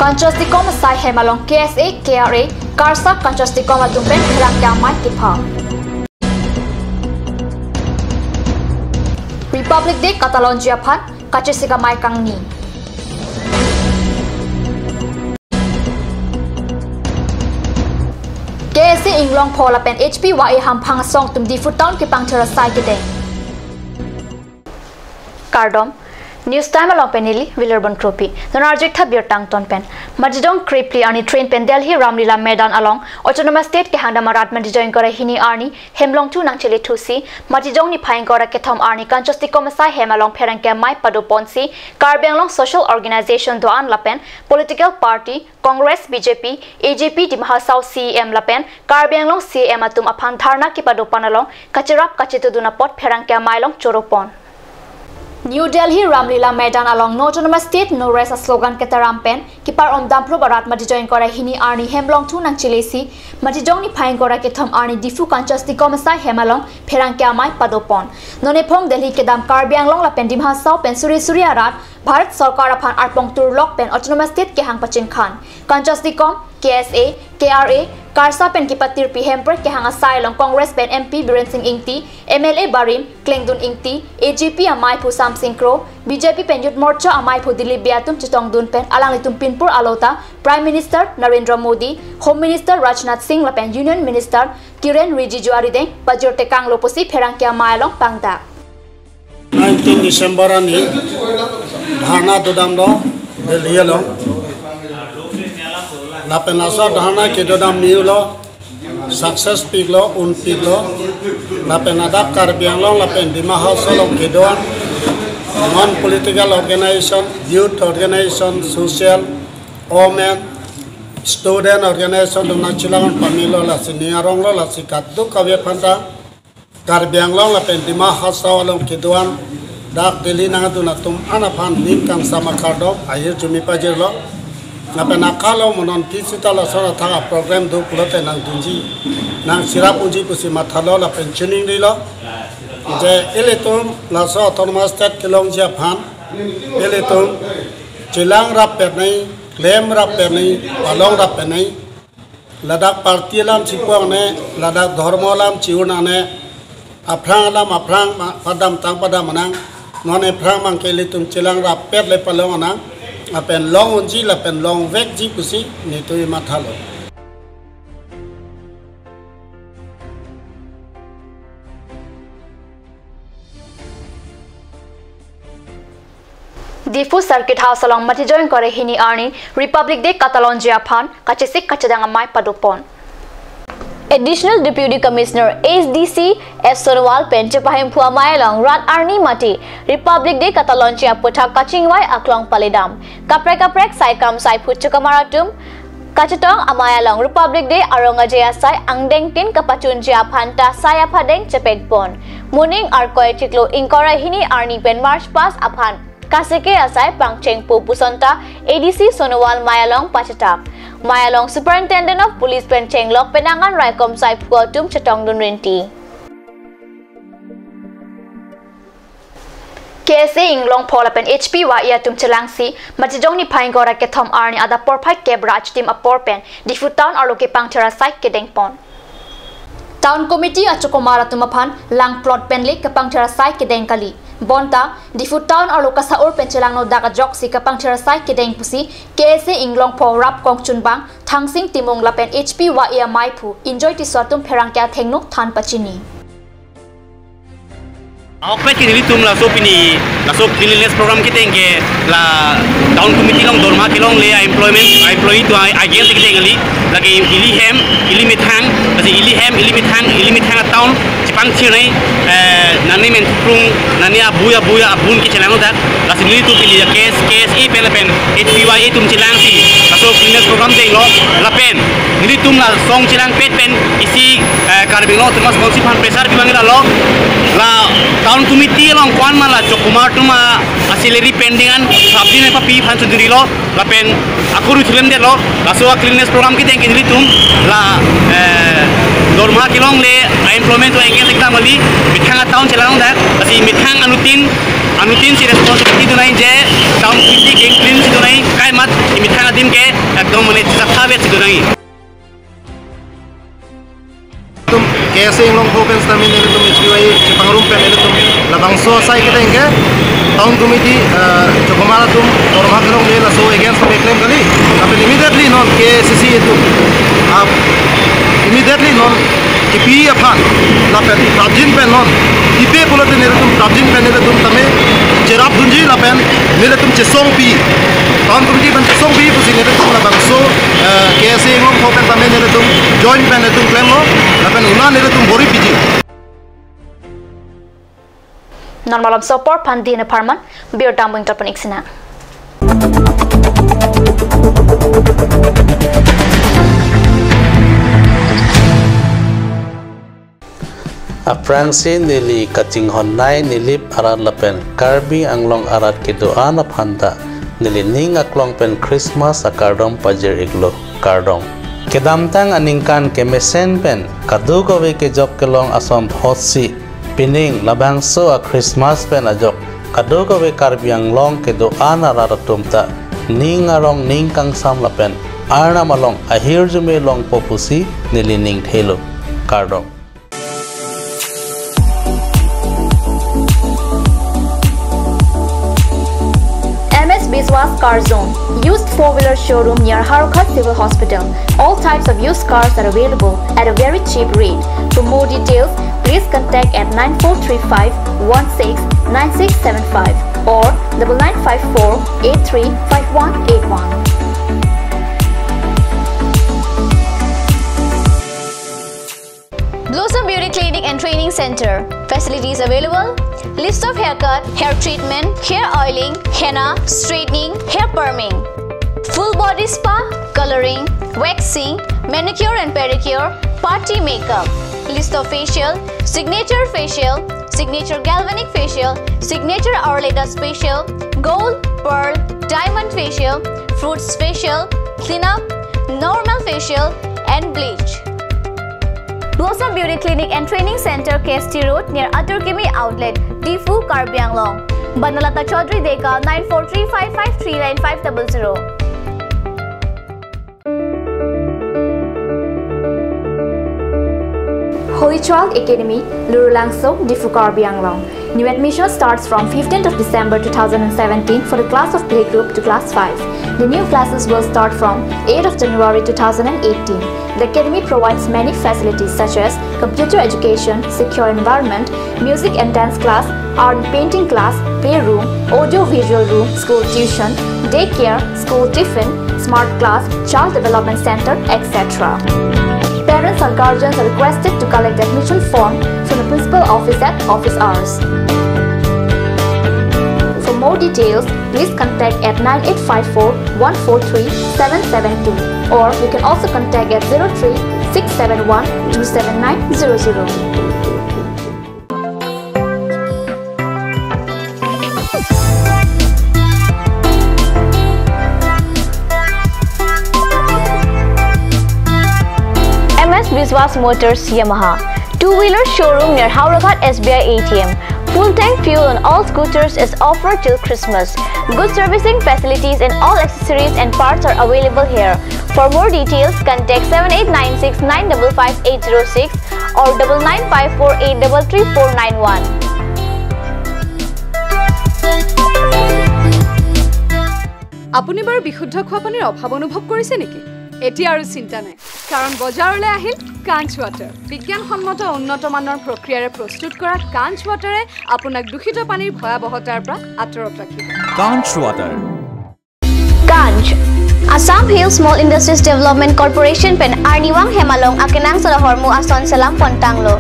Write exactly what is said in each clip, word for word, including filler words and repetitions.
Kanchas Tikom asai hem along K S A, K R A, KARSA kanchas tikom atum pen pherangke amei kepha. Republic Day katalonji aphan kachesik amei kangni. K S A Inglongpho lapen H P Y A Hamphang asong atum Diphu town kepangthir asai kedeng. Kardom. News Time along pen neli Vilir Bonkropi. Non arjutha birta angton pen. Matijong krepli arni train pen Delhi Ramlila Maidan along Autonomous State kehang dam arat matijong ingkoi ra hini arni hem longthu nangchele thusi, matijong niphai ingkoi ra kethom arni kanchas tikom asai hem along pherangke amei padoponsi, Karbi Anglong Social Organization do-an lapen political party, Congress, B J P, A J P, Dima Hasao C E M lapen Karbi Anglong C E M atum aphan dharna kepadopan along kacherap kachetudun apot pherangke amei along choropon. New Delhi Ramlila Maidan along No Autonomous State, No Rest aslogan ketaram pen kepar-om damphlup arat matijong ingkoi ra hini arni hem longthu nangchelesi, matijong niphai ingkoi ra kethom arni Diphu kanchas tikom asai hem along pherangke amei padopon. Non ephong Delhi kedam Karbi Anglong lapen Dima Hasao pen suri suri arat Bharat Sorkar aphan arpong turlok pen Autonomous State kehang pachingkhan. Kanchas tikom, K S A, K R A, KARSA pen kepatirpi hemprek kehang asai along Congress pen M P Biren Singh Ingti, M L A barim Klengdun Ingti, A J P ameiphu Samsing Kro, B J P pen Youth Morcha ameiphu Dilip Bey atum chetongdun pen alanglitum pinpur alo ta Prime Minister Narendra Modi, Home Minister Rajnath Singh lapen Union Minister Kiren Rijiju arideng pajirtekanglo pusi pherangke amei along pangdak. Nineteen December arni dharna dodamlo Delhi along. Lapen laso dharna kedodam niulo success piklo, un piklo. Lapen adap Karbi Anglong lapen Dima Hasao along kedo-an non political organization, youth organization, social, women, student organization atum nangchelang pamelo, lasi ning aronglo, lasi kadokave aphanta Karbi Anglong lapen Dima Hasao along kedo-an dak Delhi nangdun atum an aphan ning kangsam akardom ahirjume pajirlo. Lapen akalo mo non phi sita lason athak aprogram do pulote nangdunji, nangcherap unji pusi mathalo lapen chiningrilo. Je ilitum laso Autonomous State kelongji aphan ilitum chelang rappet nangji, klem rappet nangji, palong rappet nangji. Ladak party alam chipu nangne, ladak dhormo alam chi-un nangne, aphrang alam aphrang ma-, padamtang padam nang, non ephrang abangke ilitum chelang rappet le palong nang, lapen long unji lapen longvekji pusi nitui mathalo. Diphu Circuit House along matijong ingkoi ra hini arni Republic Day katalonji aphan kachesik kachedang amei padopon. Additional Deputy Commissioner A D C S Sonowal pen chepahemphu amei along rat arni mate Republic Day katalonji aputhak kachingvai aklong paledam. Kaprek kaprek saikam saiphu chokamar atum kachetong amei along Republic Day arong aje asai angdeng tin kapachunji aphanta sai aphadeng chepekpon. Moning Arkoi chiklo ingkoi ra hini arni pen March pas aphan kasike asai pangchengpo puson ta A D C Sonowal mei along pachetap. Mei along Superintendent of Police pen chenglok penang an raikom saiphu atum chetongdun rinti. K S A Inglongpho lapen H P Y A atum chelangsi, matijong niphai ingkoi ra kethom arni adap porphai kep ra achtim apor pen Diphu town arlo kepangthir asai kedengpon. Town Committee achokomar atum aphan lang plot pen le kepangthir asai kedeng kali. Bonta Diphu town arlo kasa-ur pen chelangno dak ajoksi kepangthir asai kedeng pusi K S A Inglongpho rap kongchunbang Thangsing Timung lapen H P Y A ameiphu Enjoy Tisso atum pherangke athengno than pachini. Ahokpet ke nelitum laso pini, laso cleanliness program keteng ke la town committee along dorma kelongle a-employment, a-employee atum a-, against keteng kali, lake ili hem, ili methang, lasi ili hem, ili methang, ili methang a-town chepangthir nai, eh, nani men thuprung, nani abui abui abun ke chelang dak, lasi nelitum pini ya K S, K S A pen lapen H P Y A atum chelangsi, laso cleanliness program denglo, lapen nelitum la song chelangpet pen isi, eh, Karbi Anglong Autonomous Council aphan pressure pibang lalo, la town committee along ko-an ma la chokomar atum a-salary pending an sabdi ne papi aphan sunduri lo, lapen akuru thilem detlo, laso a-cleanliness program keteng ke nelitum la, eh, Dorma kelongle, unemployment to against ekta mali, methang a town chelang dak, lasi methang anuttin, anuttin si responsibility do nangji, town committee ke clean si do nangji, kaimat, methang adim ke, ekdom mane chisa phabet si do nangji. Tum, K S A Inglongtho pen sitame nelitum H P Y chepangrum pen nelitum labangso asai keteng ke town committee, eh, chokomar atum dorma kelongle laso against pe klem kali. Lapen immediately non K A C C atum, ah, immediately non kipi aphan lapen prapjin pen non kipi pulote nelitum prapjin pen nelitum tame cherapdunji lapen nelitum chesongpi. Town committee pen chesongpi pusi nelitum labangso, eh, K S A Inglongtho pen tame nelitum join pen nelitum klemlo lapen una nelitum bor-i piji. Non malomso apor aphan dei ne pharman, birta mung tapon iksina. Aphrangsi neli kachinghon nei Nilip arat lapen Karbi Anglong arat kedo-an aphan ta neli ning aklong pen Christmas akardom pajir iklo, kardom. Kedamtang aningkan kemesen pen kadokave kejok kelong ason thotsi pining labangso a Christmas pen ajok kadokave Karbi Anglong kedo-an arat atum ta ning arong ning kangsam lapen Arnam along ahirjume longpo pusi neli ning thelo, kardom. M S Biswas Car Zone, used four-wheeler showroom near Howraghat Civil Hospital. All types of used cars are available at a very cheap rate. For more details, please contact at nine four three five one six nine six seven five or double nine five four eight three five one eight one. Blossom Beauty Clinic and Training Center. Facilities available: list of haircut, hair treatment, hair oiling, henna, straightening, hair perming, full body spa, coloring, waxing, manicure and pedicure, party makeup, list of facial, signature facial, signature galvanic facial, signature or latest facial, gold, pearl, diamond facial, fruits facial, cleanup, normal facial, and bleach. Blossom Beauty Clinic and Training Center, K S T Road, near Atur Kimi Outlet, Diphu, Karbi Anglong. Banalata Chaudhary Dekar, nine four three five five three nine five double zero. Holy Child Academy, Lurulangso, Diphu, Karbi Anglong. New admission starts from fifteenth of December two thousand and seventeen for the class of playgroup to class five. The new classes will start from eighth of January two thousand and eighteen. The academy provides many facilities such as computer education, secure environment, music and dance class, art and painting class, playroom, audio visual room, school tuition, daycare, school tiffin, smart class, child development center, et cetera. Parents or guardians are requested to collect the admission form from the principal office at office hours. For more details, please contact at nine eight five four one four three seven seven two, or you can also contact at zero three six seven one two seven nine zero zero. M S Biswas Motors Yamaha, two-wheeler showroom near Howraghat S B I A T M. Full tank fuel on all scooters is offered till Christmas. Good servicing facilities and all accessories and parts are available here. For more details, contact seven eight nine six nine double five eight zero six or double nine five four eight double three four nine one. আপুনি বাৰু বিশুদ্ধ খোৱা পানীৰ অভাৱ অনুভৱ কৰিছে নেকি? এতিয়া আৰু চিন্তা নাই, কাৰণ বজাৰলৈ আহিল কাঞ্চ ৱাটাৰ। বিজ্ঞানসন্মত উন্নত মানৰ প্ৰক্ৰিয়াৰে প্ৰস্তুত কৰা কাঞ্চ ৱাটাৰে আপোনাক দূষিত পানীৰ ভয়াৱহতাৰ পৰা আঁতৰত ৰাখিব। Kanch Water. Kanch, Assam Hill Small Industries Development Corporation pen arnivang hem along akenangsot ahormu ason selam pontanglo.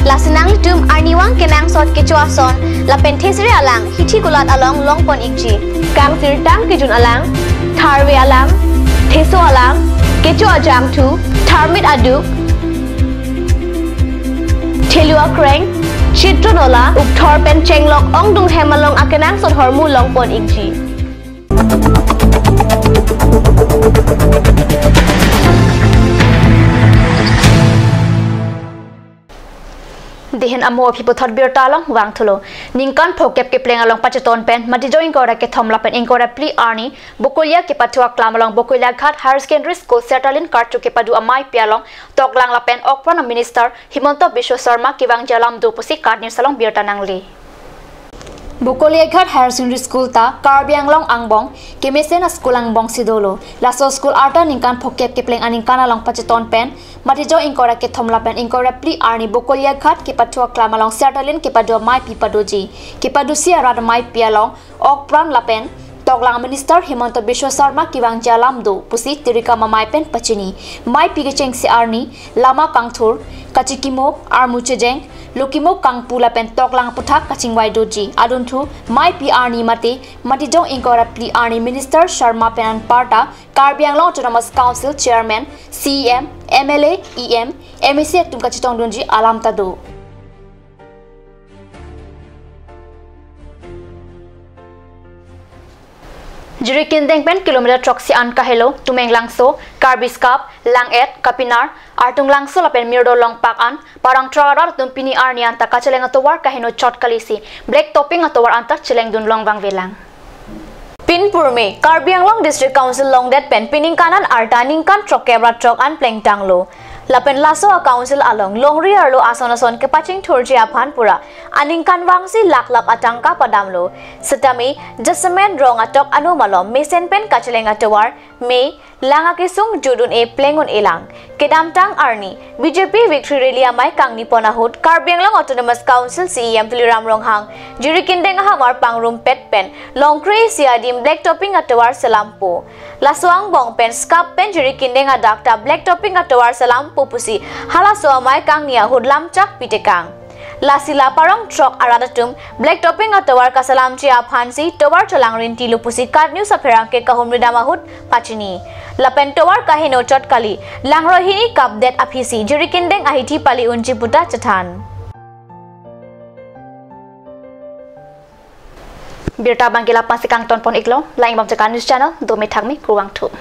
Lasi nanglitum arnivang kenangsot kecho ason lapen thesere alang hithi kulat along longpon ikji. Kangsirtang kejun alang, tharve alang, theso alang, kecho ajangthu, tharmit aduk, thelu akreng, chitro nola, ukthor pen chenglok ongdung hem along akenangsot ahormu longpon ikji. Dihin amo aphi puthot birta along vangthulo. Ningkan phokep kepleng along pacheton pen, Matijong ingkoi ra kethom lapen ingkoi ra phli arni, Bokolia kepathu aklam along Bokolia Ghat Higher Secondary School Sertalin kartu kepadu ameipi along toklang lapen okpran a Minister Himanta Biswa Sarma kevangji alam do pusi KAT News along birta nangli. Bokolia Ghat Higher Secondary School ta Karbi Anglong angbong kemesen a school angbong si dolo. Laso school arta ningkan phokep kepleng aningkan along pacheton pen, Matijong ingkoi ra kethom lapen ingkoi ra phli arni Bokolia Ghat kepathu aklam along Sertalin kepadu ameipi padoji. Kepadusi arat ameipi along okpran lapen toklang Minister Himanta Biswa Sarma kevangji alam do pusi tirikam amei pen pachini. Meipi kechengsi arni, lama kangthur, kachikimo, armu chejeng, lokimo kangpu lapen toklang aputhak kachingvai doji. Adunthu meipi arni mate Matijong ingkoi ra phli arni Minister Sarma pen anparta Karbi Anglong Autonomous Council Chairman, CEM, MLA, EM, MAC atum kachetongdunji alam ta do. Jirikindeng pen kilometer throksi an kahelo, Tumenglangso, Karbi Skap, Lang-et, Kapinar, Artunglangso lapen Mirdol Longpak an, parong throk arat atum pini arni anta kacheleng atovar kaheno chot kalisi, black topping atovar anta chelengdun long vangvelang. Pinpurme, Karbi Anglong District Council longdet pen piningkan an arta ningkan throkkep ra throk an plengtanglo. Lapen laso a council along longri arlo ason ason kepachingthurji aphan pura aningkanvangsi lakh lakh atangka padamlo. Setame jasemet rong atok ano malom mesen pen kacheleng atovar, me, lang akesung jut un-e pleng un-elang. Kedamtang arni BJP victory rally amei kangni pon ahut Karbi Anglong Autonomous Council CEM Tuliram Ronghang Jirikindeng ahamar pangrumpet pen longkre isi adim black topping atovar selampo. Laso angbong pen Skap pen Jirikindeng adak ta black topping atovar selampo pusi halaso amei kangni ahut lamchak pitekang. Lasi la parong throk arat atum black topping atovar kaselamji aphansi tovar chelangrinti lo pusi KAT News apherangke kahumri dam ahut pachini. Lapen tovar kaheno chot kali, langrohini kapdet aphisi Jirikindeng ahithi pali unji puta chethan. Birta abangke la-an pensi kangton pon iklo, langdunbom KAT News Channel, dome thakme, kurvangthu.